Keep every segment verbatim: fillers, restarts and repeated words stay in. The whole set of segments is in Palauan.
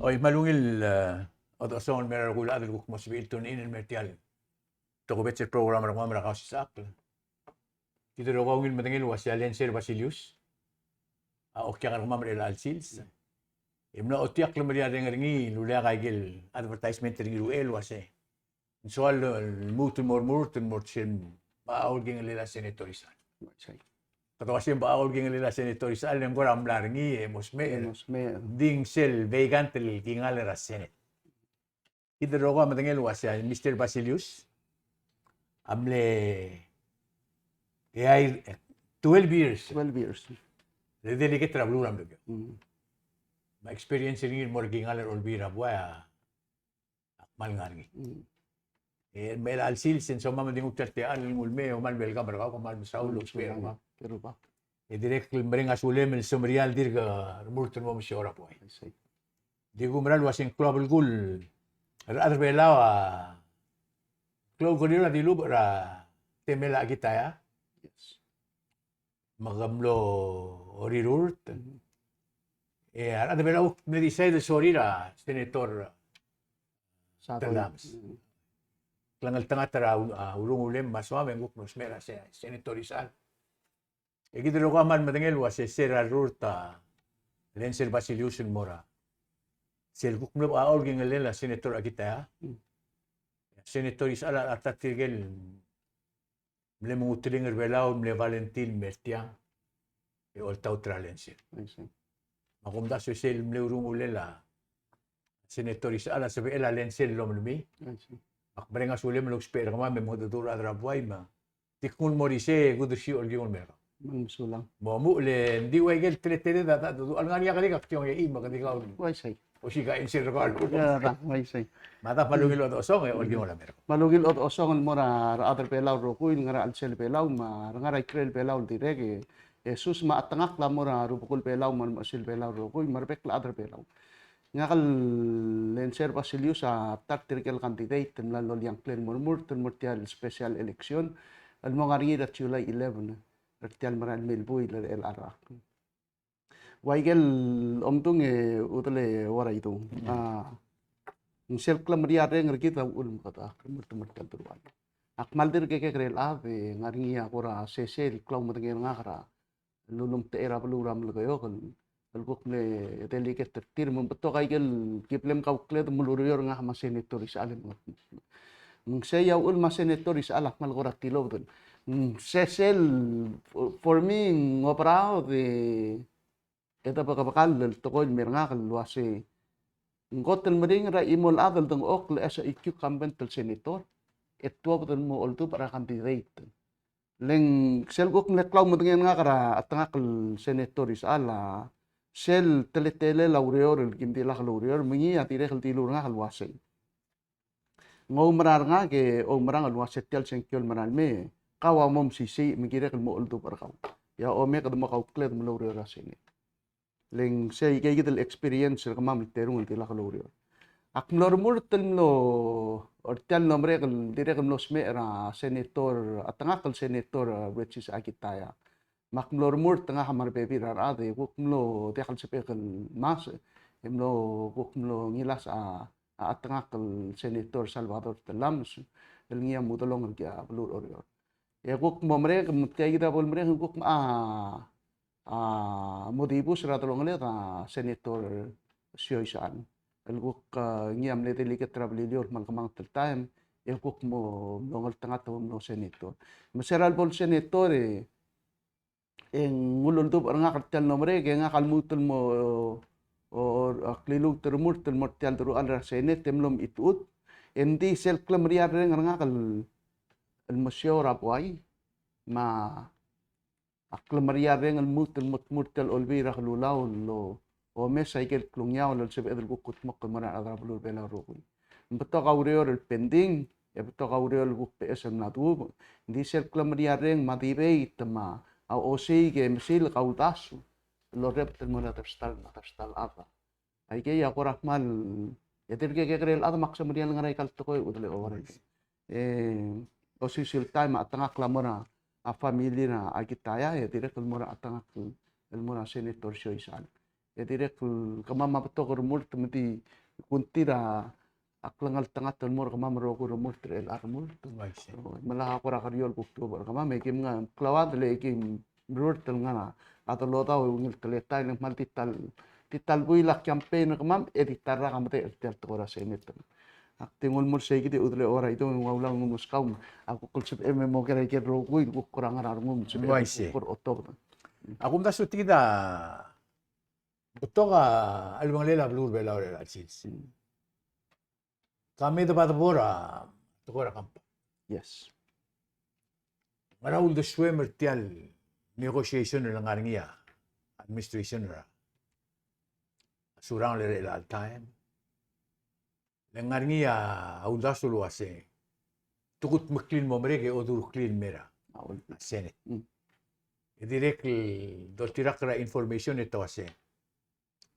Oi, me a ungil, e, odechosong el mo er a rokui el chad el kuk mo sebechir el tune in el mo er tia el tokubets el program er kemam er a Kausisechakl. Kid el rokui a ungil medengei el uasei a Lentcer Basilius a okiak er kemam er chelecha el sils. E mla otiakl el meriarreng er ngii el uleak aike el advertisement er ngii er uchei el uasei ng soal el lmuut el mo remurt el mo er sel bechachau el kingellel a Senator Isechal. Kede uasei bechachau el kingellel a Senator Isechal e ng kora mla er ngii e mo smecher. Mo smecher. Ng di sel vacant el kingall er a Senate. Kid el rokui a medengei el uasei a Mister Basilius a mle, e, ai, twelve years. Twelve years. De delegate er a beluu er a Melekeok. Mm. Me a experience er ngii el mo er a kingall er a Olbiil er a Buai a kmal ngar er ngii. Mm. E, me er chelecha el sils e ng soam me di nguu tia el techall el nguu el mei e kmal welcome er kau, kmal mesaul el ousbech er kemam. Ke rubak. E dirrek el mereng a sulem el semeriar el dirk remurt el mo mesiou er a buai. I see. Di kumerang el uasei ng klou a belkul er a rechad er a Belau a klou el kerior a dilubech er a temel a Akitaya. Yes. Me ke mlo orirurt. Mhm. E a rechad er a Belau a mle decide el sorir a Senator Sadoi. Tellames. Mhm. Klengeltengat er a u-, a, urungulem me a soam e ng kuk mlo smecher a se-, Senator Isechal. E kid el rokui a kmal medengei el uasei se er a rurt a Lentcer Basilius el mo er a sel kuk mlo bechachau el kingellel a Senator Akitaya. Mm. Senator Isechal a ta er tirke el mle menguteling er a Belau, mle volunteer el mer tiang e oltaut er a Lentcer. I see. Me a kumdasu e sel mle urungulel a Senator Isechal a sebechel a Lentcer el omelemii. I see. Me ak mereng a sulem el ousbech er kemam e mengedecheduch er a rechad er a buai me di kuk mo er isei e kudersii a olkingel mei er kau. Me ng mesulang. Mo muchel e ng di ua ikel teletelel a ta, a ta, a ngar er ngii a kede kak tiong e chimo, kede kau. Uaisei. Osiik a insel er kau. Ia, ta, uaisei. Me a ta, kmal ungil odechosong e olkingel mei er kau. Kmal ungil odechosong el mo er a rechad er a Belau el rokui el ngar er a chelsel a Belau me a re ngar er a ikrel a Belau el dirrek e, e sus me a chetengakl a mo er a rubekul a Belau me a remechesil a Belau el rokui me a rebek el chad er a Belau. Ngak el Lentcer Basilius a ta er tirke el candidate el mla loia ngklel el mo remurt el mo er tia el special election el mo ngar er ngii er a July eleven er tia el merael mei el buil er chelecha el rak. Ua ikel omdung e udel e ua er a idung. Mm. A, ng sel klemeriarreng er kid a uchul me kede remurt el mo er tia el deruchall. Ak kmal dirk kekerei el chad e ngar er ngii a kora sesei el klaumedengei er ngak er a el ulemtechei er a beluu er a Melekeok el, el kuk mle delegate er tir, me ng betok a ikel ki bla mkaukledem el ureor er ngak me a Senator Isechal e mengetmokl. Me ng sei a uchul me a Senator Isechal a kmal kora tilobed el. Ng sesei el, for me, ng oberaod e, e debekebekall el tekoi el mei er ngak el uasei ng kot el meringel er a chimo el chad el dengchokl el as a incumbent el senator e tuobed el mo oldubech er a candidate. Le ng sel kuk mle klaumedengei er ngak er a chetengakl el Senator Isechal a sel teletelel a ureor el kim dilak loureor, me ngii a dirrek el dilu er ngak el uasei, ng oumera er ngak e oumerang el uasei tia el sengkio el merael mei, kau a mo mesisiich me kirek el mo oldubech er kau. E a omek e de mo kaukledem el oureor er a Senate. Le ng sei kid el experience er kemam el terung el dilak loureor. Ak mlo remurt el mlo, er tia el mlo merek el dirrek el mlo smecher er a Senator, a chetengakl el Senator, a, Regis Akitaya. Me ak mlo remurt ngak me a rebebil er a rechad e kuk mlo diak el sebechek el masech, e mlo, kuk mlo ngilasech a, a chetengakl el Senator Salvador Tellames el ngii a mudelong er ngii a beluu er Oreor. E kuk mo merek, me tia kid a bo lemerek, kuk mo, a, a, mo dibus er a delongeled a Senator Sio Isechal el kuk, a, ngii a mle delegate er a Beliliou el kmal kemanget el taem, e kuk mo, mo ngeltengat el mo senator. Me se er a lebo el senator e, e ng uleldubech er ngak er tia el mlo merek, e ngak a lmuut el mo, o, o, a kliluut el remurt el mo er tia el deruchall er a Senate e mlo mechitechut. E ng di sel klemeriarreng er ngak el, el mesiou er a buai, me a klemeriarreng el lmuut el mo tmuu er tia el Olbiil er a Kelulau el omes a ikel klungiaol el sebeched el kuk kudmokl el mo er a rechad er a beluu er a Belau el rokui. Ng betok a ureor el pending, e betok a ureor el kuk beches el mla dubech. Ng di sel klemeriarreng me a debate me a osiik e mesil a uldasu el orrebet el mo er a ta er a ta el, ta er a ta el chad. Aikei a kora kmal, e tirke kekerei el chad me ak semeriar el ngar er aika el tekoi el uchul e ua ikei. E, osisiu el taem a chetengakl a mo er a family er a Akitaya, e dirrek el mo er a chetengakl el mo er a Senator Sio Isechal. E dirrek el kemam a betok el remurt me di kuk tir a klengeltengat el mo er kemam el rokui el remurt er chelecha el remurt. Uaisei. Me lak a kora kerior el kuk tuobed er kemam, e kim ngar er a klauad el e kim remurt el ngar er a delodau e ungil teletael, e ng kmal di ta el, di ta el buil a campaign er kemam, e di ta el rak a medechel er tia el tekoi er a Senate. Ak di nguu el mo er sei kid e udel e ora idong e ua ula nguu el mo skau, a kuk el sebechem e mo ker a ikel rokui el kuk kora ngar er a rengum el sebechem el kuk kora otobed. A kumdasu tia kid a betok a chelebangelel a beluu er a Belau er chelecha el sils. Ka me de ba de bo er a tekoi er a compact. Yes. Ngera uldesuem er tia el negotiation el ngar er ngii a administration er a Surangel er chelecha el taem? Le ngar er ngii a uldasu el uase te kutmeklii el mo merek e odureklii el mei er a Senate. E dirrek el doltirakl er a information e te uase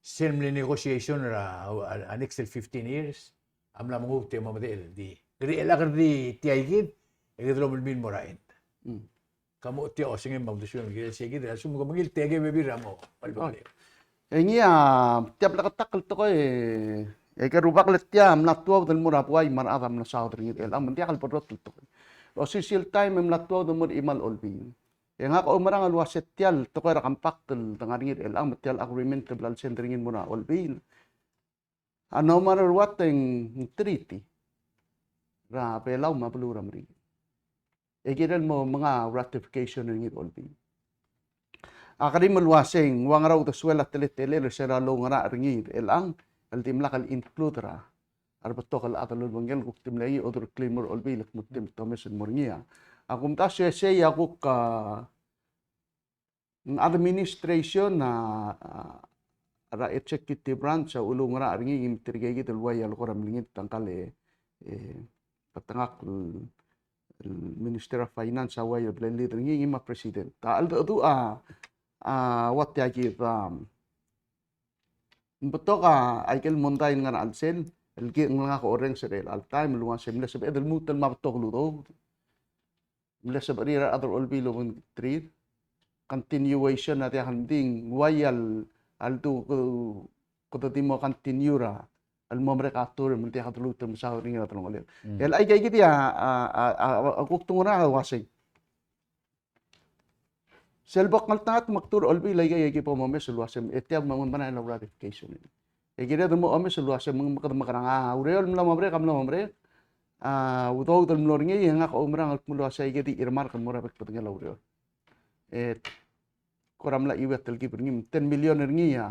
sel mle negotiation er a, a, a next el fifteen years a mla menguut e mo medechel di, kede chelecha kede di tia kid e kede lomelmiu el mo er a end. Ka mo tia osengem me a uldesuem el kirel sei kid, a lsekum ke mengiil tia kid e bebil er a mo. E ngii a tia bleketakl el tekoi, e ke rubak le tia a mla tuobed el mo er a buai me a rechad a mla saod er ngii er chelechang me ng diak el berrotel el tekoi. Osisiu el taem e mla tuobed el mo er a chimal Olbiil. E ngak a oumerang el uase tia el tekoi er a compact el de ngar er ngii er chelechang me tia el agreement el bla lsend er ngii el mo er a Olbiil, a no matter what e ng treaty er a Belau me a beluu er a Merikel. E kirel mo menga ratification er ngii er a Olbiil. A kerim el uase ng ua ngera uldesuel a teletelel er se er a loungerachel er ngii er chelechang el dimlak el include er a rebetok el chad el ulebengkel, kuk di mle ngii a odureklii el mo er a Olbiil e kmo di mle omes el mo er ngii. A kumdasu e sei a kuk, a, ng administration a, a, er a executive branch a uloungerachel er ngii, me tirke kid el uaia le kora mlengit a ngkal e, e, a tengakl el, el Minister of Finance a uaia le lead er ngii, ngii me a president. A cheldecheduch a, a, ua tia kid a, ng betok a ikel mondai el ngar er a chelsel el ki, ng ngak a orrenges er chelecha el taem el uase mle sebeched el lmuut el mo betok el udoud. Mle sebechir a rechad er a Olbiil el obengterir. Continuation a diak el mding, uaia le, a ldu kede, kede di mo continue er a, el mo merek a term el diak de lmuut el mesaod er ngii er a delongelel. Mm. El aika kid a, a, a, a, a kuk di ngar er a uasei. Sel bo kngeltengat me kdu er a Olbiil, aika, aika bo momes el uase, e tia me ng merael a ratification. E kired el mo omes el uase me ng, me kede mekerang, a ureor el mla mo merek a mla mo merek, a udoud el mlo er ngii, e ngak a oumerang el kmo el uase aike di earmark el mo er a bek el bedengel a ureor. E kora mla chiuet el kib er ngii, ten million er ngii a,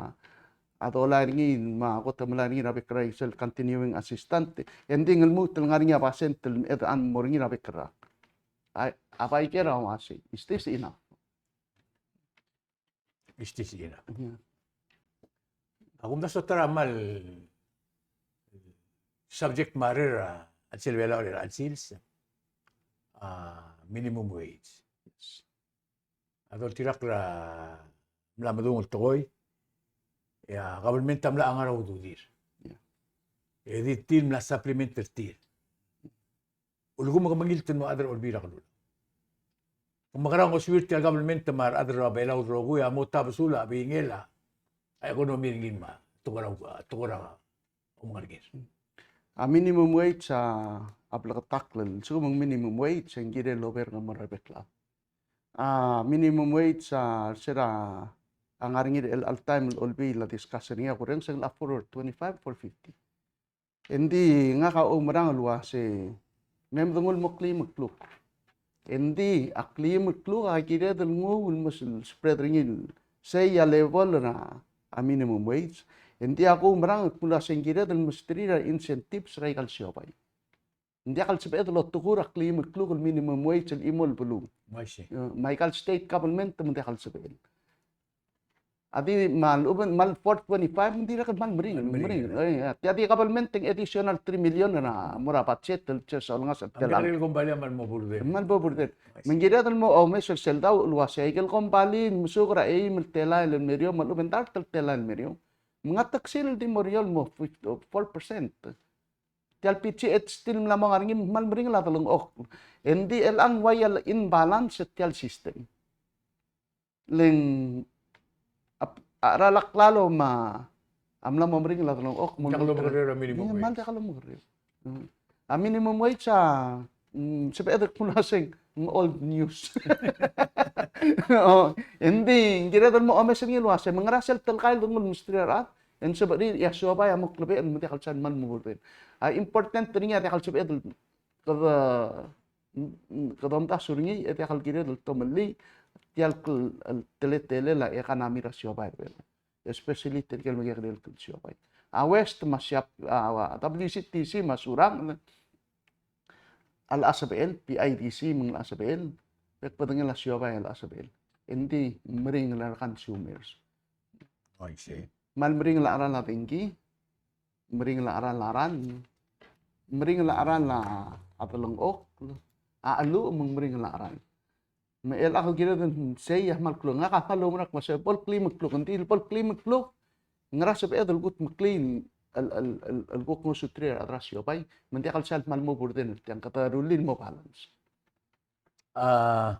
a dolai er ngii, me a kot el melai er ngii er a bek el rak, sel continuing assistance. E ng di ng lmuut el ngar er ngii a basent el meched a mo er ngii er a bek el rak. A, a bai ker a uase, is this enough? Is this enough? Yeah. A kumdasu a ta er a kmal subject matter er a chelsel Belau er a chelsel sils, a, minimum wage. Yes. A doltirakl er a mla medung el tekoi, e a government a mla ngar er a ududir. Yeah. E di tir mla supplement er tir. Ulekum ke mengilt el mo chad er a Olbiil er a Kelulau, ke mekerang e ngosuir tia el government me a rechad er a Belau el rokui a mo tabesul a beingel a economy er ngii me a tekoi er a, tekoi er a omengerker. A minimum wage a, a bleketakl el, lsekum ng minimum wage e ng kirel el ober el mo er a rebek el chad. A minimum wage a, se er a ngar er ngii er chelecha el taem el Olbiil a discuss er ngii a kurrenges e ng locha four twenty-five, four fifty. Engdi ngak a oumerang el uase, me mdenguu el mo kleim el kluk. Engdi a kleim el kluk a kired el nguu el mo spread er ngii el sei a level er a minimum wage. Engdi ak oumerang el kmo el uase ng kired el mesterir a incentives er aika el siobai. Ng diak el sebeched el otekur a kleim el kluk el minimum wage el chimo el beluu. I see. Eh, me aika el state government me ng diak el sebechel. A di me a lechub e ng kmal four twenty-five, me ng dirrek el kmal meringel, meringel. Meringel. Eh, a di government a additional three million er a mo er a budget el sel olengasech er tia el. Ng dirrek el kombalii a kmal mo burden. Kmal mo burden. I see. Me ng kired el mo omes er sel dau el uase aike el kombalii a mesuk er a eim el telael el meriou me a lechub e ng dart el telael el meriou, me ng ngar a tax el di mo er eou el mo four percent. Tia el P G H still mla mo ngar er ngii, me ng kmal meringel a delengchokl. Engdi chelechang ng uaia el imbalance er tia el system. Le ng, ap-, a cheral a klalo me a mla mo meringel a delengchokl, me ng diak lomekerreu a minimum wage. Kmal diak lomekerreu. Mm. A minimum wage a, mm, sebeched el kmo uasei ng old news. O, e ng di, ng kired el mo omes er ngii el uasei, me ng ngera sel telkael el nguu el mesterir a rechad, e ng sebechir e a siobai a mo klebechel me ng diak el sal kmal mo burden. A important er ngii a diak el sebeched el kede, kede omdasu er ngii, e diak el kired el tomellii tia el, el teletelel a economy er a siobai er a Belau. Especially tirke el mekekerei el klsiobai. A West me a Siab, a, a W C T C me a Surangel a locha sebechel, P I D C me ng locha sebechel, bek el bedengel a siobai a locha sebechel. E ng di meringel a re consumers. I see. Kmal meringel a cheral a dengki, meringel a cheral a ralm, meringel a cheral a delengchokl, a cheluch me ng meringel a cheral. Me chelecha e kired el sei a kmal kluk. Ngak a kmal oumerang el kmo se bo el kleim el kluk, ng di bo el kleim el kluk, ngera sebeched el kutmeklii el, el, el, el kuk ngosuterir a rechad er a siobai, me ng diak el sal kmal mo burden er tiang, kede rullii el mo balance. A,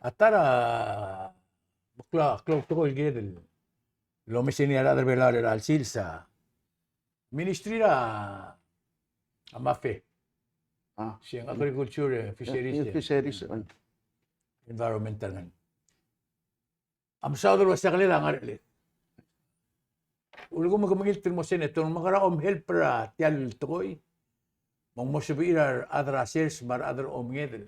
a ta er a, klou, klou tekoi el kired el omes er ngii a rechad er a Belau er chelecha el sils a Ministry er a, a MAFE. A. Se ng Agriculture, e, Fisheries, e, Fisheries, e, Environmental ngan. A mesaod el ua se a kelel a ngar er a chelechang. Ulekum ke mengilt el mo Senator, me kora omhelp er a tia el tekoi. Me ng mo sebechir a rechad er a sers me a rechad er a omenged el,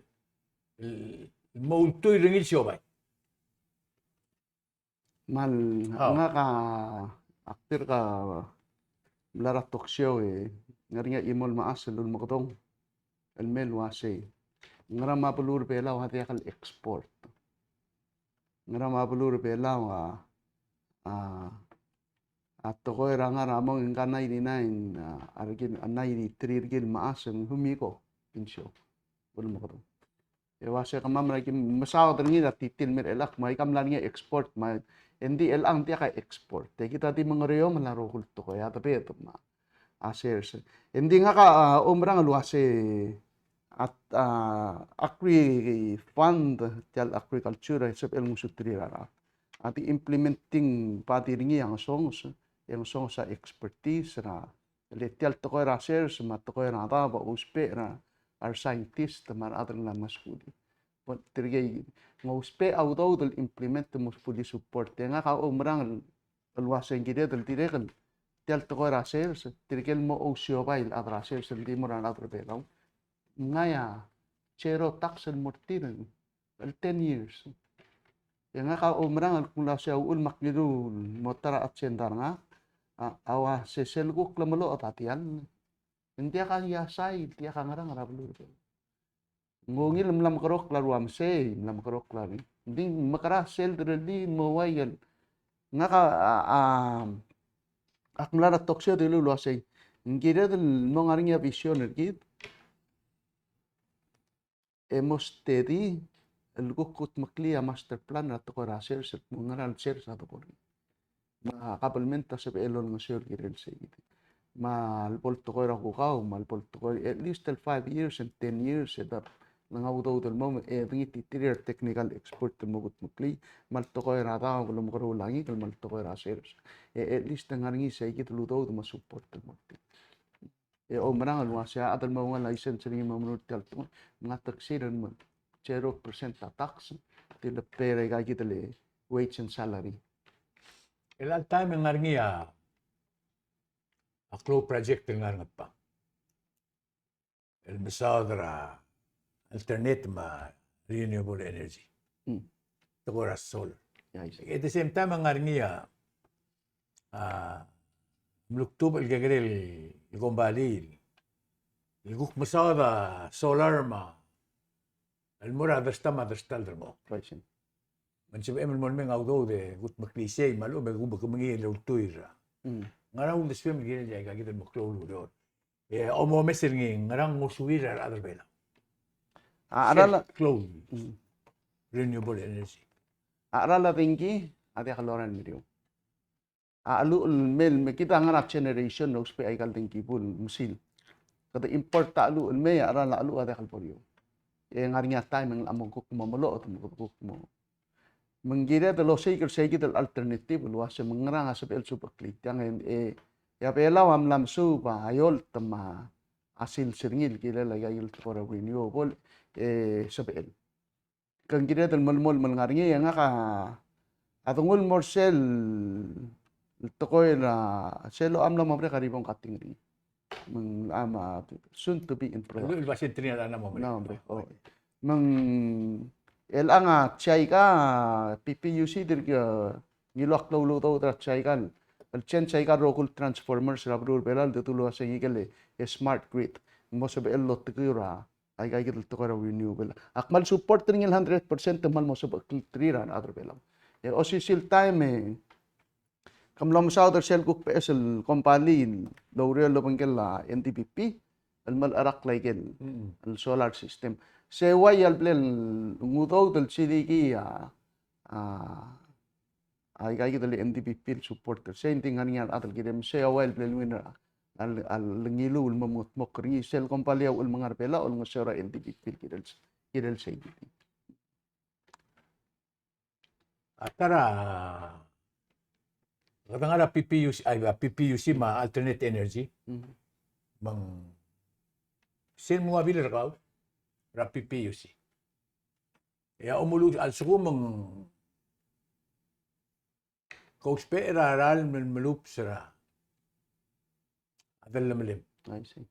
el mo ultuil er ngii el siobai. Me a, ngak a, ak dirk mla er a talk show e ng ngar er ngii a chimo el mechas el ulemekedong el mei el uasei, ngera me a beluu er a Belau a diak el export? Ngera me a beluu er a Belau a, a, a tekoi er a ngar er a mong e ng ka ninety-nine, a, a rekil, a ninety-three rekil el mechas e ng humiko, pinsio, ulemekedong. E uase kemam er a ki mesaod er ngii er a titil el mei er chelechang, me aika mla er ngii a export, me e ng di chelechang ng diak a export. E kid a di mengereomel a rokui el tekoi, a debedem a sers. E ng di ngak a, a, oumerang el uase a, a, Agri Fund, tia el agriculture, a sebechel ngosuterir a rechad. A di implementing body er ngii a ngesonges, e ngesonges a expertise er a le tia el tekoi er a sers me a tekoi er a daob a ousbech er a re scientist me a rechad el mla skuul. Bo tirkei ng ousbech a udoud el implement el mo fully support. E ngak a oumerang el uase ng kired el dirrek el tia el tekoi er a sers, tirke el mo ousiobai el chad er a sers el di mo er a rechad er a Belau. Ng ngai a zero tax el mo er tir el ten years. E ngak a oumerang el kmo uase a uchul me ak ngiluu el mo ta er a agenda er ngak, a, a uase sel kuk lemeloched a tiang, ng diak a iasai, diak a ngerang er a beluu er a Belau. Ng ungil el mla mekerokl a rua mesei, mla mekerokl a rengud. Ng di mekerang sel derellii el mo uai el. Ngak a, a, a, ak mla er a talk show e dilu el uasei, ng kired el mo ngar er ngii a vision er kid e mo steady el kuk kutmeklii a master plan er a tekoi er a sers el kmo ngera el sers a debo er ngii. Me a kabelment a sebechel el olengeseu el kirel sei kid. Me a lebo el tekoi er a kukau, me a lebo el tekoi, at least el five years and ten years, e dab, le ng udoud el mo, e dengititerir a re technical expert el mo kutmeklii, me a le tekoi er a daob el omekeroul a ngikel, me a le tekoi er a sers. E at least ng ngar er ngii sei kid el udoud me a support el mo er tir. E oumerang el uase a chad el mo ungil a license er ngii me a mo er tia el tekoi, me ng teksir el mo zero percent a tax, tia el pay er aika kid el wage and salary. Chelecha el taem e ng ngar er ngii a, a klou el project el ngar er a Ngatpang el mesaod er a alternate me a renewable energy. Mm. Tekoi er a solar. Yeah, I see. At the same time, a ngar er ngii a, a, mlukdubech el kekerei el kombalii el kuk mesaod a solar me a el mo er a dersta me a dersta el derengok. Right. Me ng sebechem el mo el mei a udoud e kutmeklii sei me a lechub e kuk mengiil el ultuil er a. Mm. Ngera uldesuem el kirel aika kid el meklou el ureor. E, omomes er ngii, ngera ngosuir a rechad er a Belau. A cheral a, klou, mm, renewable energy. A cheral a dengki a diak lorael el meriou. A cheluch el mei, me kid a ngar er a generation el ousbech aika el dengki bul mesil. Kede import a cheluch el mei, a cheral a cheluch a diak el bo er eou. E ngar er ngii a taem e ng locha mo kuk mo meloched, mo kuk mo Me ng kired el osiik er seikid el alternative el uase me ng ngerang a sebechel el subecheklii tiang e, e a Belau a mla mesuub a eolt me a sils er ngii el kirel aika el tekoi er a renewable e sebechel. Ke ng kired el melemolem el ngar er ngii e ngak a dengul mo er sel tekoi er a sel locha mla mo merek a ribong cutting er ngii. Me ng, a, soon to be in production. El, el basent er ngii a locha mla mo merek. Mla mo merek, o. Me ng chelechang a Chaika, PPUC, dirk, e, ngiluu a klou el udoud er a Chaika el change aika el rokui el transformers er a beluu er a Belau el dedu el uase ng ikel, e, smart grid. Mo sebechel el otekiu er a aika, aika el tekoi er a renewable. Ak kmal support er ngii el hundred percent e kmal mo sebecheklir a rechad er a Belau. E osisiu el taem e ke mlo mesaod er sel kuk beches el kombalii el oureor el obengkel a NDBP el melecherakl aikel, mm, el solar system. Se uai a leblel ng udoud el silikii a, a, aika, aika el NDBP el supporter. Sei ng di ngar er ngii a rechad el kirem, sei a uai a leblel ngii a, a, a lengiluu el mo mengetmokl er ngii, sel kombalii a uchul me ng ngar er a Belau a olengeseu er a NDBP el kirel, kirel sei. A ta er a, kede ngar er a PPUC, ai, a PPUC me a alternate energy. Mhm. Me ng sel mo ua bill er kau er a PPUC. E a omuluches a lsekum ng kousbech er a ralm el melubs er a dellemelem. I see.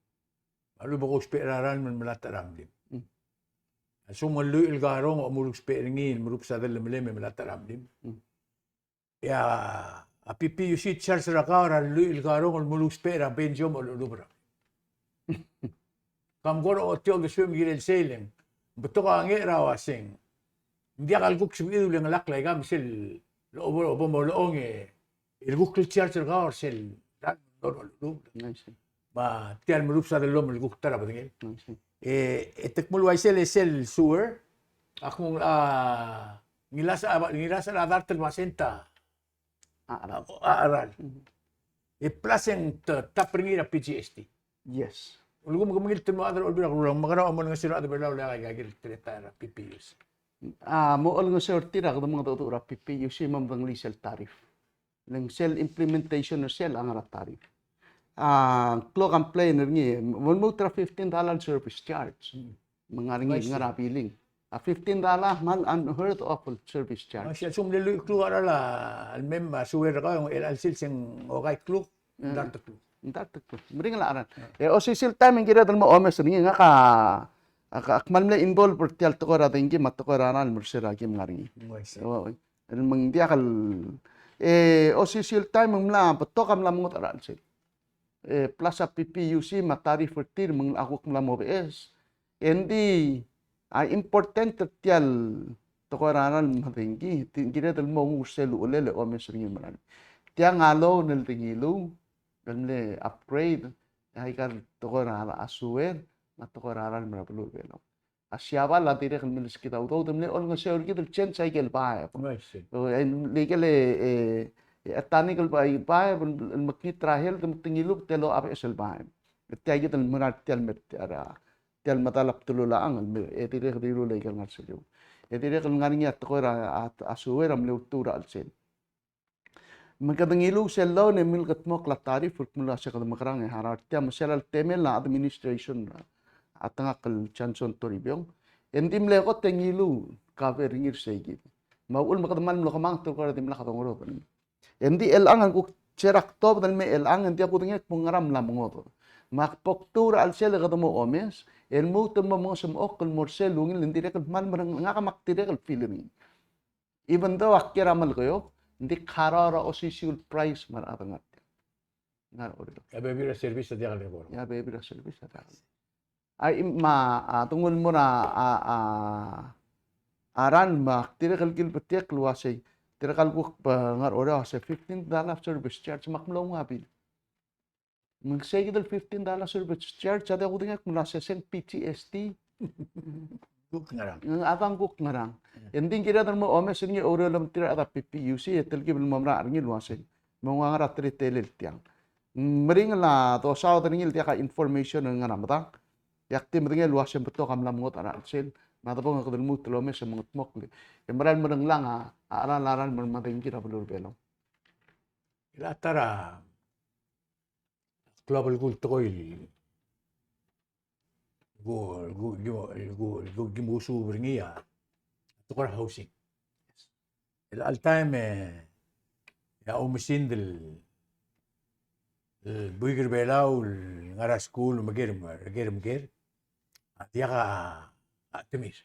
A lebo kousbech er a ralm el melatech er a mlim. Mm. A lsekum ng lluich el karong a omuluches er ngii el melubs a dellemelem e melatech er a mlim. Mm. E a PPUC charge er kau er a lluich el karong el melubs er a benjo me a lechub er a Kam kora otiou el desuem el kirel sei e ng betok a ngerang el uaseng. Ng diak el kuk sebechir el ulengelakl aika me sel obo, obo mo lechong e, el kuk el charge er kau er sel, I see, me tia el melubs a dellomel el kuk ta er a bedengel. I see. E, e te kmo el uaisei e sel sewer a kmo ng, a, ngilasech a, ngilasech a dart el basent a a cheral. A cheral. Mhm. E plus e ng ta-, tap er ngii er a PGST. Yes. Ulekum ke mengilt el mo chad er a Olbiil er a Kelulau, me kede mo olengeseu er a chad er a Belau el aika, aika el teletael er a PPUC. A mo olengeseu er tir a kede mengedecheduch er a PPUC me medengelii sel tariff. Le ng sel implementation er sel a ngar er a tariff. A klou a complain er ngii, me lmuut er a fifteen dollar service charge. Mm. Me ng ngar er ngii, I see, ngar er a billing. A fifteen dollar a kmal unheard of el service charge. Ng sei a lsekum ng lluich el kluk a cheral el mei me a sewer er kau, e a chelsel se ng okai el kluk, mm, dart el kluk. Dart el kluk. Meringel a cheral. Mm. E osisiu el taem e ng kired el mo omes er ngii, ngak a, ak, ak kmal mle involve er tia el tekoi er a dengki me a tekoi er a ralm er se er a kim ngar er ngii. Mm, I see. O, el me ng diak el, e osisiu el taem e ng mla betok a mla mengodech er a chelsel. E plus a PPUC me a tariff er tir me ng locha kuk mla mo beches. Engdi a important er tia el tekoi er a ralm me a dengki, ng kired el mo nguu er sel uchelel e omes er ngii el merael. Tiang a loan el dengiluu el mle upgrade aika el tekoi er a sewer me a tekoi er a ralm er a beluu er a Belau. A Siabal a dirrek el milskid a udoud el mle olengeseu er kid el change aike el baeb. I see. O, e, aike el, e, e, a ta el baeb, baeb el, el mekngit er a health, me te ngiluu e te locha beches el baeb. E tia kid el mera er tia el mer, tia er a, tia el medal a bdelulachang el me, e dirrek el dilu el aike el ngar er sel. E dirrek el ngar er ngii a tekoi er a, a, a sewer a mle ultuil er a chelsel. Me kede ngiluu sel loan e milkedmokl a tariff el kmo el uase kede mekerang e harau er tia, me sel temel a administration a tengakl el Johnson Toribiong. E ng di mle kot e ngiluu cover er ngii er seikid. Me a uchul me kede kmal mlo kemanget el kora dimlak dongerodel. E ng di chelechang e ng kuk se er a ktobed el mei chelechang e ng diak kudengei el kmo ngera mla mengodech. Me ak bo kdu er a chelsel e kede mo omes, e lmuut el mo mengesemchokl el mo er sel ungil, e ng dirrek el kmal mereng, ngak me ak dirrek el feel er ngii. Even though ak kiei er a Melekeok, ng di kharau er a osisiu el price me a rechad el ngar tia. Ngar er a Oreor. E a bebil er a service a diak el eko. E a bebil er a service a diak el. Ai, me a, a, dengul mo er a, a, a, a ralm me ak dirrek el kilbetik el uasei. Dirrek el kuk, e, ngar er a Oreor a uasei fifteen dollar service charge me ak mlo nguu a bill. Me ng seikid el fifteen dollar service charge a diak kudengei el kmo ng uasei se ng PGST. Kuk ngerang. Ng a dang kuk ngerang. E ng di ng kired el mo omes er ngii e oureor el mtir a rechad er a PPUC e telkib el mo merang er ngii el uasei. Me ng ua ngera teletelel tiang. Ng meringel a dosaod er ngii el diak a information el ngar er a medang. E ak di medengei el uasei ng betok a mla mengodech er a chelsel. Me a debong e kede lmuut el omes e mengetmokl e merael el merenglang a, a cheral a cheral me a dengki er a beluu er a Belau. Chelecha ta er a klou a belkul tekoi el ku, ku, ku, ku, ku, ku, ku mo suub er ngii a tekoi er a housing. Chelecha el taem e a oumesingd el, el buik er a Belau el ngar er a skuul me a ker, me a ker, me a ker, a diak a, a temir.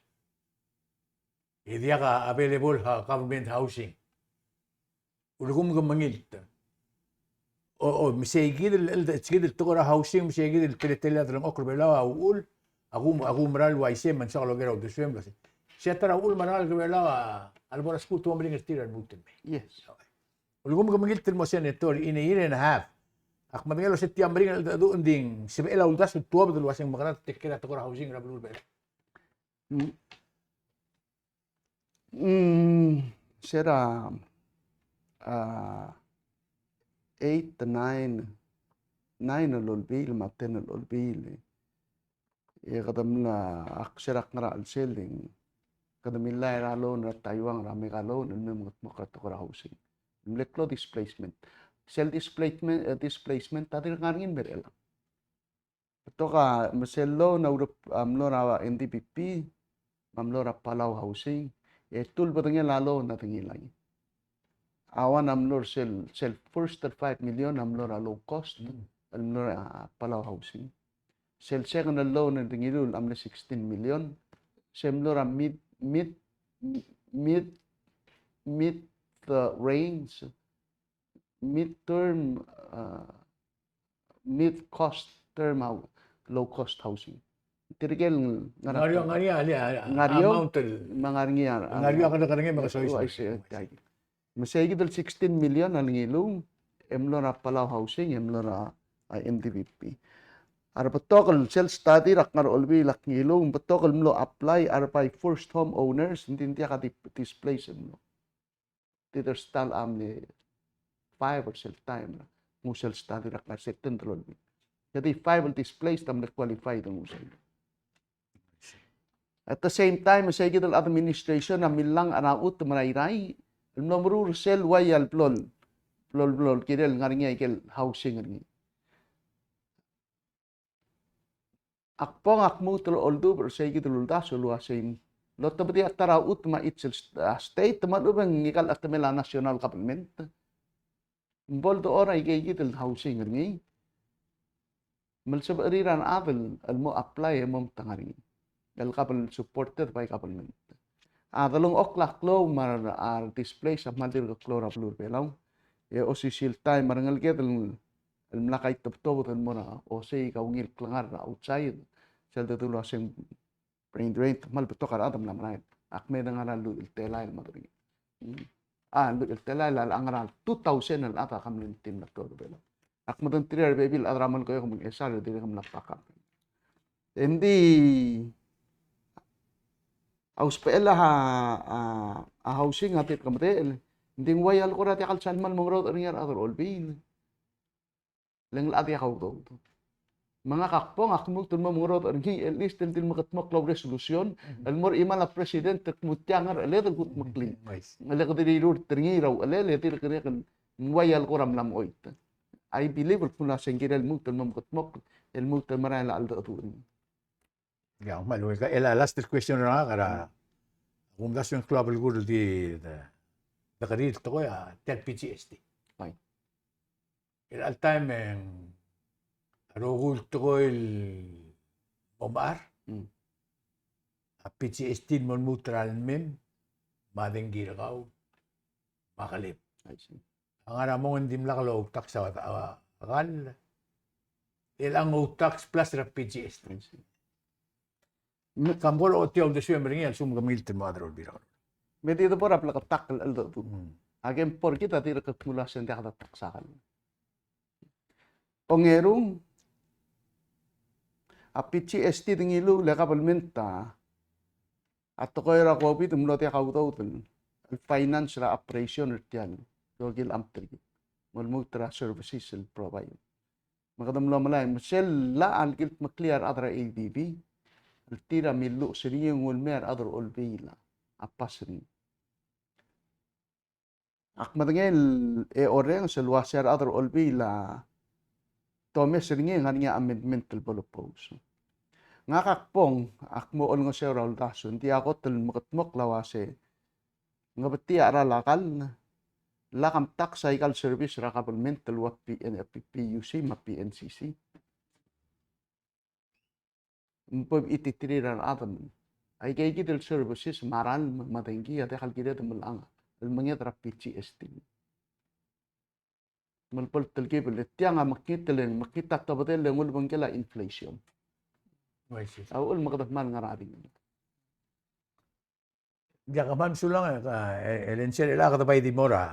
E diak a available a government housing. Ulekum ke mengilt. O, o, me sei kid el, el, sei kid el tekoi er a housing, me sei kid el teletelel a delengchokl er a Belau a uchul, a ku, a ku mera el uaisei me ng soak el oker a uldesuem el uasei. Se a ta er a uchul me a rengalek er a Belau a lebo er a skuul te mo meringel er tir a lmuut el mei. Yes. Ulekum ke mengilt el mo senator in a year and a half. Ak medengei el uasei tia meringel el cheldecheduch e ng di ng sebechel a uldasu el tuobed el uasei ng mekerang e take care er a tekoi er a housing er a beluu er a Belau. Mm. Mm, se er a, a, eight, nine, nine el olbiil, me a ten el olbiil. E kede mla, ak se er a kngar er a chelsel e ng, kede millai er a loan er a Taiwan er a mega loan el me mengetmokl er a tekoi er a housing. Mle klou a displacement. Sel displacement, e, displacement a dirk ngar er ngii el mer chelechang. Betok a, me sel loan a urep, a mlo er a N D B P, me a mlo er a Palau Housing, e te ulbedengel a loan a dengilai. A one a mlo er sel, sel first el five million a mlo er a low cost, el mlo er a Palau Housing. Sel second el loan el dengiluu a mle sixteen million, se mlo er a mid, mid, mid, mid, uh, range, mid term, uh, mid cost term hou-, low cost housing. Tirke el ngar er a, ngar er a, ngar er a, ngar er a, ngar er a, amount el, me ngar er ngii a, ngar er ngii a, ngar er ngii a, me sei kid el sixteen million a ngiluu, e mlo er a Palau Housing, e mlo er a, a, N D B P. A rebetok el sel study er a kngar er a Olbiil a ngiluu, betok el mlo apply a re bai first home owners, ng di ng diak a di-, displace el mlo. Di dersta el mle five er sel taem er a nguu sel study er a kngar er a second el olbiil. Kede five el displaced a mle qualified el nguu sel. At the same time, sei kid el administration a millang a rechad me a rairai el mlo meruul er sel ua ia el blo el, blo el, blo el kirel ngar er ngii a ikel housing er ngii. Ak bong ak lmuut el oldubech er sei kid el uldasu el uasei, lotebedii a ta er a chutem a each el st-, a state, me a lechub e ng ikal chetemel a national government. Ng bo el dechor a ikei kid el housing er ngii. Me le sebechir a rechad el, el mo apply e mo omtang er ngii. El kabel supported by government. A delengchokl a klou me a re displace a kmal dirk klou er a beluu er a Belau. E osisiu el taem me a rengeleked el el mla kaitebetobed el mo er a osei a ungil klengar er a outside, sel dedu el uasei ng brain drain, te kmal betok a rechad el mla merael. Ak me dengar er a lluich el telael me a derengel. Mm. A, lluich el telael a ngar er a two thousand el chad a community el mla tuobed er a Belau. Ak medengterir a rebebil el chad er a Melekeok me ng chesar el dirrek el mla back up. Engdi a usbechel a, a, a housing a dirk medechel. Engdi ng ua ia el kora diak el sal kmal mo ngerodech er ngii a rechad er a Olbiil. Le ng locha diak a udoud. Me ngak a kbong, ak lmuut el mo mengerodech er ngii, at least el di le mekedmokl a resolution, el mo er a chimal a president el kmo tia ngercheled el kudmeklii. Nice. Le kede rirurt er ngii er a uchelel, e dirk ngerang el ng ua ia el kora mla mechoit. I believe el kmo ng uasei ng kirel lmuut el mo mekedmokl, el lmuut el merael a cheldecheduch er ngii. Ia, me a lechub e a last question er ngak er a, mm, kumdasu e ng klou a belkul el di, de, de kerir el tekoi a, tia el P G S T. Bai. El all time e ng a rokui el tekoi el omechar. Mm. A P G S T el mo lmuut er a lemem, me a dengki er kau, me a kelem. I see. A ngar er a mong e ng dimlak loutax a, a, a kall. El a ngoutax plus er a P G S T. I see. Me, kam kora ochotii a uldesuem er ngii a lsekum ke mengilt el mo chad er a Olbiil er a Kelulau. Me di debo er a bleketakl el cheldecheduch. Mm. A kem por kid a dirk kmo ng uasei ng diak detax a kall. Ongerung, a P G S T de ngiluu le kabelment a, a tekoi er a COVID a mlo diak a udoud el finance er a operation er tia el rokui el amt er kid. Me lmuut er a services el provide. Me kede mlo melai, me sel llach el kildmeklii a rechad er a A D B, el tir a milluches er ngii e ng ulemei a rechad er a Olbiil a pass er ngii. Ak medengei e orrenges el uase a rechad er a Olbiil a te omes er ngii e ng ngar er ngii a amendment el bo le propose. Ngak a kbong, ak mo olengeseu er a uldasu, ng di a kot el mekedmokl a uase ng betik a cheral a kall, lak a mtax aika el service er a kabelment el ua P N, P U C me a P N C C. Me bo mchititerir a rechad me aika kid el services me a ralm me a dengki a diak el kired el melechang el menged er a P G S T. Me le bo el telkib el tiang a mekngit el, mekngit a tobedel el ng ulebengkel a inflation. Uaisei. A uchul me kede kmal ngar er a ringel. Ng diak, kmal mesulang e, e, e, Lentcer, e a kede bai di mo er a.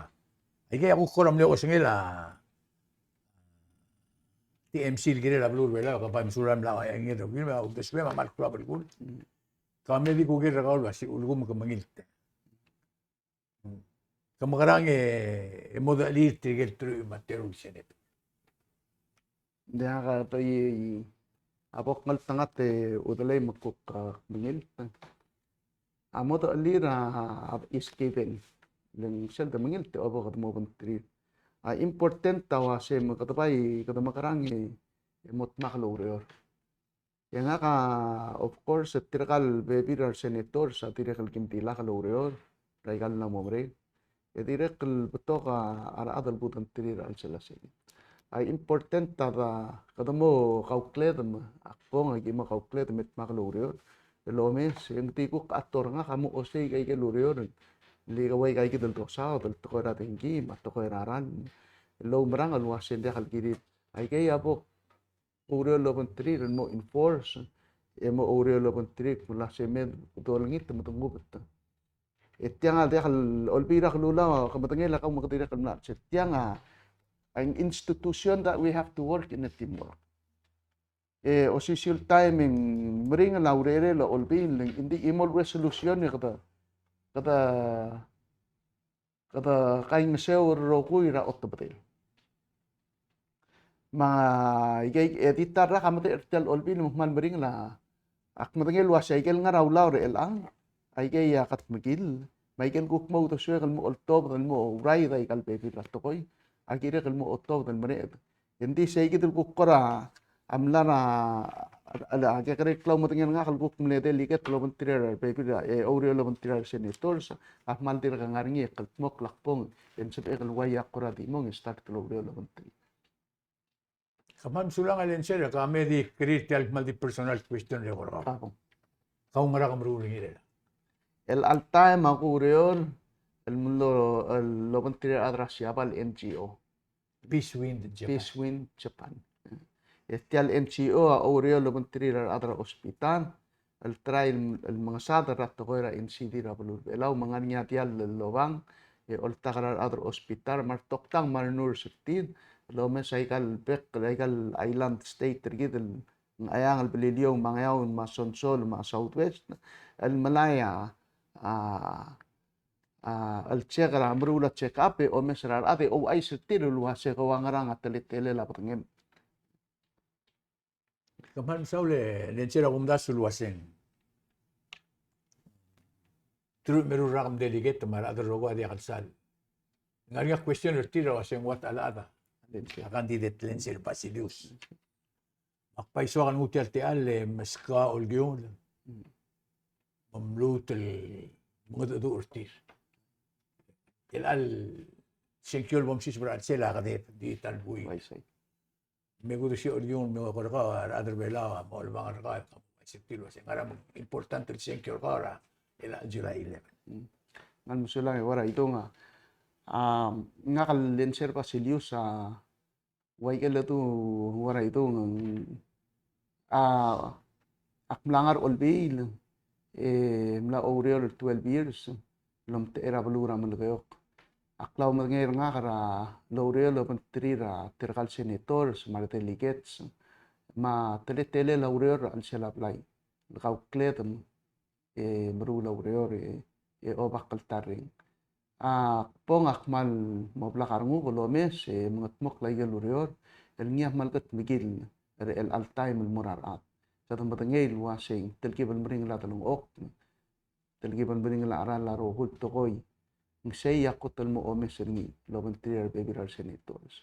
Aike a kuk kora mle osengel a T M C el kirel a beluu er a Belau, kmal mesulang, mla, e, ngii a rokui, me a uldesuem a kmal klou a belkul. Kemam a di kuker er kau el uase ulekum ke mengilt. Ke mekerang e, e mo dechelir tirke el teruich me a teru el senator? Diak, a, a bo kngeltengat e udelei me kuk, a, mengilt. A mo dechelir a, a, is given. Le ng sel de mengilt e obo kede mo obengterir. A important a uase me kede bai, kede mekerang e, e mo dmak el oureor. E ngak a, of course, tirka el bebil er a resenators a dirrek el kim dilak el oureor er aika el mla mo merek. E dirrek el betok a rechad el bo dengterir er a chelsel a sel. A important a da kede mo kaukledem, ak bong, aki mo kaukledem e dmak el oureor el omes, e ng di kuk a tor ngak a mo osei aike el ureor. Le ua aika kid el dosaod el tekoi er a dengki me a tekoi er a ralm el oumerang el uase ng diak el kirir. Aike a bo oureor el obengterir el mo enforce, e mo oureor el obengterir me a lsekum e dolengit me de ngubet. E tiang a diak el Olbiil er a Kelulau, ke medengei el kau me ke dirrek el mla er sei. Tiang a, an institution that we have to work in a teamwork. E osisiu el taem e ng meringel a urerel a Olbiil, e ng di chimo el resolution e kede, kede kede kaingeseu el rokui er a otebedel. Me aike, e di ta el rak a medechel er tia el Olbiil me kmal meringel a, ak medengei el uase aike el ngar er a ulaol er chelechang, aike a kudmeklii, me aike el kuk mo uldesuek el mo oltobed el mo oureor er aika el bebil er a tekoi, a kirek el mo oltobed el mereched. E ng di sei kid el kuk kora mla er a, a, a, a kekerei el klou, medengei er ngak el kuk mle delegate el obengterir a rebebil, e oureor el obengterir a resenators, a kmal dirk ngar er ngii e kldmokl a kbong, e ng sebechek el ua ia kora di mong e start el oureor el obengterir. Kmal mesulang e Lentcer, e kemam a di kerir tia el kmal di personal question er kau. A bong. Kau ngera ke meruul er ngii er chelechang? El alta e me a kureor el mlo, el obengterir a rechad er a Siabal N G O. Peace Wind Japan. Peace Wind Japan. E tia el N G O a oureor el obengterir a rechad er a hospital, el try el, el mengesadel er a tekoi er a N C D er a beluu er a Belau, me ng ngar er ngii a diall el lobang, e oltak er a rechad er a hospital, me a retoktang me a renurse er tir, el omes aika el bek, aika el island state er kid el Ngcheangel, Beliliou, me a Ngeaur, me a Sonsorol, me a Southwest, el melai a, a, a, el check er a meruul a check up, e omes er a rechad e ouchais er tir el uase ke ua ngerang a teletelel a bedengem. Kmal mesaul e Lentcer, a kumdasu el uaseng teruich me a eru el rak el delegate me a rechad el rokui a diak el sal. Ng ngar er ngii a question er tir el uaseng ua ta el chad a candidate Lentcer Basilius. Me ak bai soak el nguu tia el techall e meskau a olkiungel me mluut el mengedecheduch er tir. Chelecha el sengkio el bo msiseb er a chelsel a kedeb, di ta el buil. Uaisei. Me kudesii a olkiungel me ko er kau a rechad er a Belau a mo olemang er kau e kmo uaisei, tir el uasei ng ngar er a important el sengkio er kau er a chelecha el July eleven. Mm. Kmal mesulang e Uara Idung a, a, ngak el Lentcer Basilius a, ua ikel ledu Uara Idung, a, ak mla ngar er a Olbiil, e mla oureor el twelve years el omtechei er a beluu er a Melekeok. A klemedengei er ngak er a loureor el obengterir a tirka el senators me a redelegates, me a teletelel a ureor er a chelsel a blai el kaukledem, e meruul a ureor e, e obak el ta el reng. A kbong, a kmal mo blak a renguk el omes e mengedmokl a ikel ureor el ngii a kmal kudmeklii er chelecha el taem el mo er a rechad. Kede medengei el uasei, telkib el meringel a delengchokl, telkib el meringel a cheral a rokui el tekoi, ng sei a kot el mo omes er ngii el obengterir a rebebil er a resenators.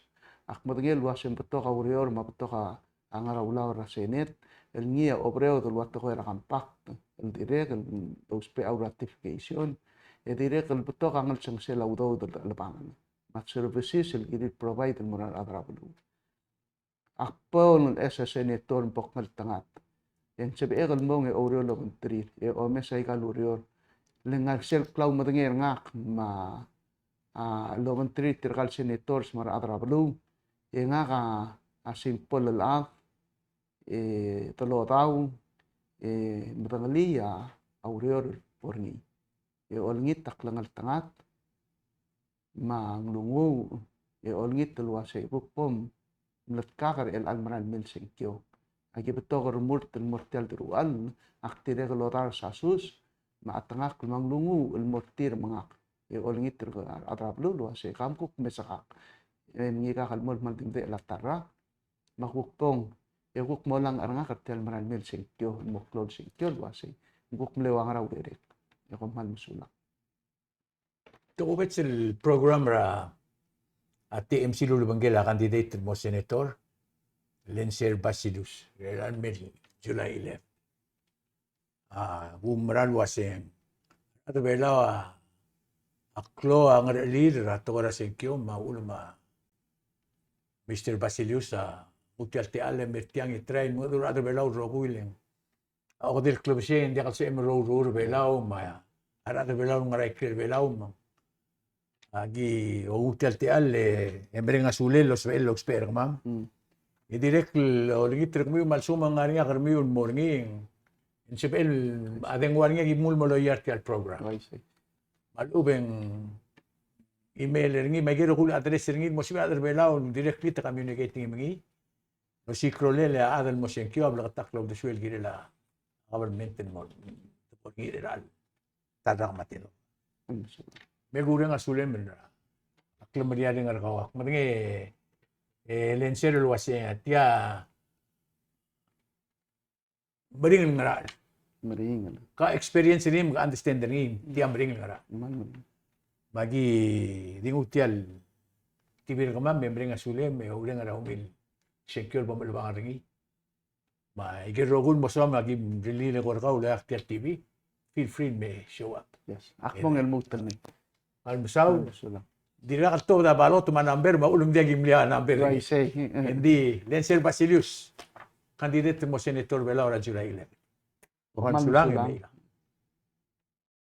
Ak medengei el uasei ng betok a ureor me a betok a ngar er a ulaol er a Senate el ngii a oberaod el ua tekoi er a compact el dirrek el ousbech a ratification, e dirrek el betok a ngelsengsel a udoud el chelebangel me a services el kirir provide el mo er a rechad er a beluu. Ak bo el ngar er a senator me bo kngeltengat e ng sebechek el mong e oureor el obengterir e omes aika el ureor. Le ngar sel klau medengei er ngak me a, a, el obengterir tirka el senators me a rechad er a beluu, e ngak a, a simple el chad, e delodau, e medengelii a, a ureor el bo er ngii. E olengit a klengeltengat me a nglunguuch, e olengit el uasei kuk bo mletkak er chelecha el mera el mei el sengkio. Aki betok el remurt el mo er tia el deruchall, ak dirrek el odars a sus me a chetengakl me a nglunguuch el mo er tir me ngak. E olengit er a rechad er a beluu el uasei kam kuk mesekak. E mngikak el mo el kmal di medechel a ta el rak me a kuk bong, e kuk mo langch er ngak er tia el mera el mei el sengkio, el mo klou el sengkio el uasei ng kuk mle ua ngera a urerek. E kom kmal mesulang. Tokubets el program er a, a, T M C el ulebengkel a candidate el mo senator, Lentcer Basilius, er a mei el July eleven. A, kumerang el uaseng, a rechad er a Belau a, a klou a ngerechelir er a tekoi er a sengkio me a uchul me a Mister Basilius a nguu tia el techall e mei er tiang e try el mengedecheduch er a rechad er a Belau el rokui el ng a okedei el klebesei e ng diak el sebechem el oureor er a Belau me a rechad er a Belau el ngar er a ikrel Belau me aki nguu tia el techall e mereng a sulel el ousbech, el ousbech er kemam. Mm. E dirrek el olengit er kemiu me a lsekum ng ngar er ngii a kermiu el mo er ngii, ng sebechel a dengua er ngii e aki mnguu el mo loia er tia el program. Oh, I see. Me a lechub e ng email er ngii me aike el rokui el address er ngii el mo sebechir a rechad er a Belau el directly te communicating me ngii. Osiik a rolel e a chad el mo sengkio a bleketakl el uldesuel el kirel a government el mo, mo er ngii er a ta el rak me a tedobech. Me kureng a sulem er a klemeriareng er kau. Ak medengei e Lentcer el uasei tia meringel ngerachel. Meringel. Ka experience er ngii me ka understand er ngii, tia meringel ngerachel. Me aki di nguu tia el T V er kemam, me mereng a sulem, me oureng er a ungil sengkio el bo mchelebangel er ngii. Me aike el rokui el mo soam, aki rirellii el eko er kau el oeak tia el T V, feel free me show up. Yes. Ak mong el lmuut el mei. Kmal mesaul. Kmal mesaul. Dirkak el tobed a ballot me a number, me a uchul me ng diak kimlilia a number. Right, sei. Ng di Lentcer Basilius, candidate el mo senator er a Belau er a July eleven. Kmal mesulang. Kmal mesulang.